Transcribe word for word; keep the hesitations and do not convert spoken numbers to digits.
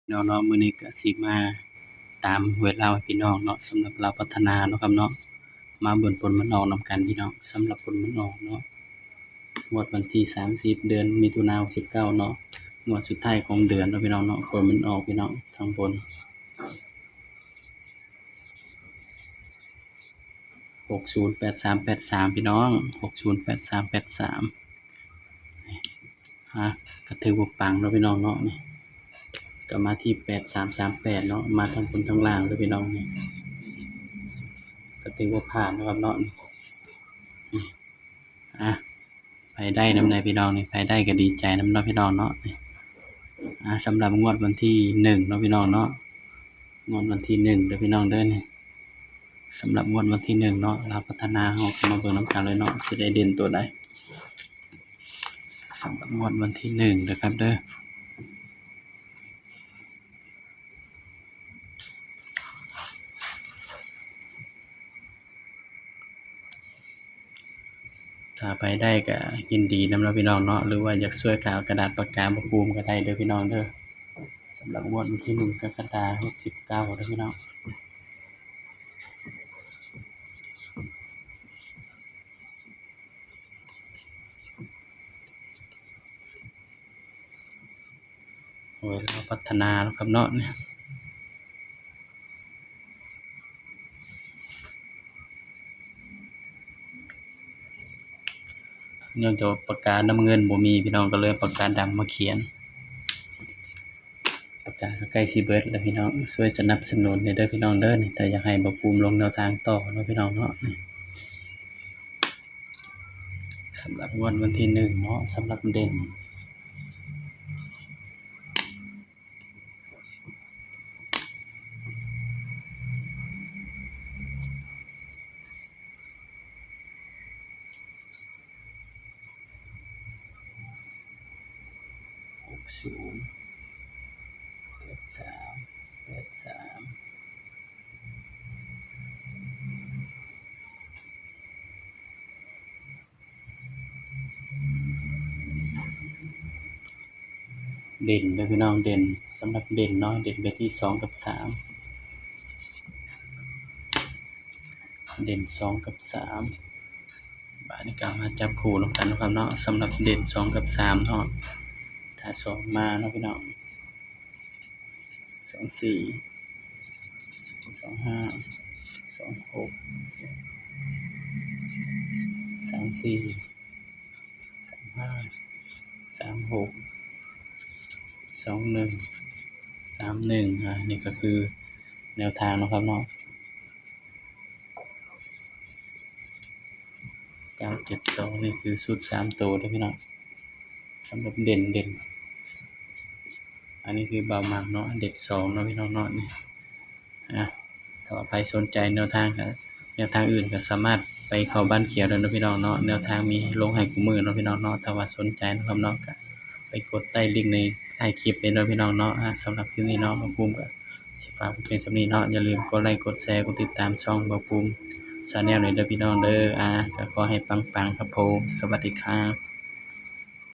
เนาะ เนาะ มื้อนี้ก็สิมาตามหวยลาวให้พี่น้องเนาะ สำหรับลาวพัฒนาเนาะครับเนาะ มาเบิ่งผลมันออกนำกันพี่น้อง สำหรับผลมันออกเนาะ งวดวันที่สามสิบ เดือนมิถุนา หกสิบเก้าเนาะ งวดสุดท้ายของเดือนเนาะพี่น้องเนาะ ผลมันออกพี่น้อง ข้างบน หกศูนย์แปดสามแปดสาม พี่น้อง หกศูนย์แปดสามแปดสาม ฮะ ก็ถือว่าปังเนาะพี่น้องเนาะ นี่ ก็มาที่ แปดสามสามแปด เนาะ มาทั้งบนทั้งล่างเลยพี่น้อง นี่ ก็ถือว่าผ่านนะครับเนาะ นี่ นี่ อ่ะ ไผได้นำใดพี่น้อง นี่ ไผได้ก็ดีใจนำเนาะพี่น้องเนาะ นี่ อ่ะ สำหรับงวดวันที่หนึ่งเนาะพี่น้องเนาะ งวดวันที่หนึ่งเด้อพี่น้องเด้อ นี่ สำหรับงวดวันที่หนึ่งเนาะ ลาวพัฒนา เราก็มาเบิ่งนำกันเลยเนาะ สิได้เด่นตัวใด สำหรับงวดวันที่หนึ่งนะครับเด้อ ถ้าไผได้ก็ยินดีนำเนาะพี่น้องเนาะ หรือว่าอยากช่วยก็เอากระดาษปากกามาปูมก็ได้เด้อพี่น้องเด้อ สำหรับงวดวันที่หนึ่งกรกฎาคม หกสิบเก้าเด้อพี่น้อง หวยลาวพัฒนาเนาะครับเนาะ เนี่ย เนื่องจากปากกาน้ำเงินบ่มีพี่น้อง ก็เลยเอาปากกาดำมาเขียน ปากกาก็ใกล้สิเบิดแล้วพี่น้อง ช่วยสนับสนุนแหน่เด้อพี่น้องเด้อ นี่ ถ้าอยากให้บ่าวภูมิลงแนวทางต่อเนาะพี่น้องเนาะ นี่ สำหรับงวดวันที่หนึ่งเนาะ สำหรับเด่น หกศูนย์ แปดสาม แปดสาม เด่นเด้อพี่น้อง เด่น สำหรับเด่นเนาะ เด่นไปที่สองกับสาม เด่นสองกับสาม บาดนี้ก็มาจับคู่นำกันเนาะครับเนาะ สำหรับเด่นสองกับสามเนาะ ถ้าสองมาเนาะพี่น้อง สองสี่ สองห้า สองหก สามสี่ สามห้า สามหก สองหนึ่ง สามหนึ่ง อ่า นี่ก็คือแนวทางเนาะครับเนาะ เก้าเจ็ดสอง นี่คือชุดสามตัวเด้อพี่น้อง สำหรับเด่นเด่น อันนี้คือบ่าวมักเนาะ เด่นสองเนาะพี่น้องเนาะ นี่ อ่ะ ถ้าว่าใครสนใจแนวทางก็ แนวทางอื่นก็สามารถไปเข้าบ้านเขียวได้เนาะพี่น้องเนาะ แนวทางมีลงให้คู่มื้อเนาะพี่น้องเนาะ ถ้าว่าสนใจนะครับเนาะ ก็ไปกดใต้ลิงก์ในใต้คลิปเลยเนาะพี่น้องเนาะ อ่ะ สำหรับคลิปนี้เนาะ บ่าวภูมิก็สิฝากไว้เพียงส่ำนี้เนาะ อย่าลืมกดไลค์ กดแชร์ กดติดตามช่องบ่าวภูมิ Channel เลยเด้อพี่น้องเด้อ อ่ะ ก็ขอให้ปังๆครับผม สวัสดีครับ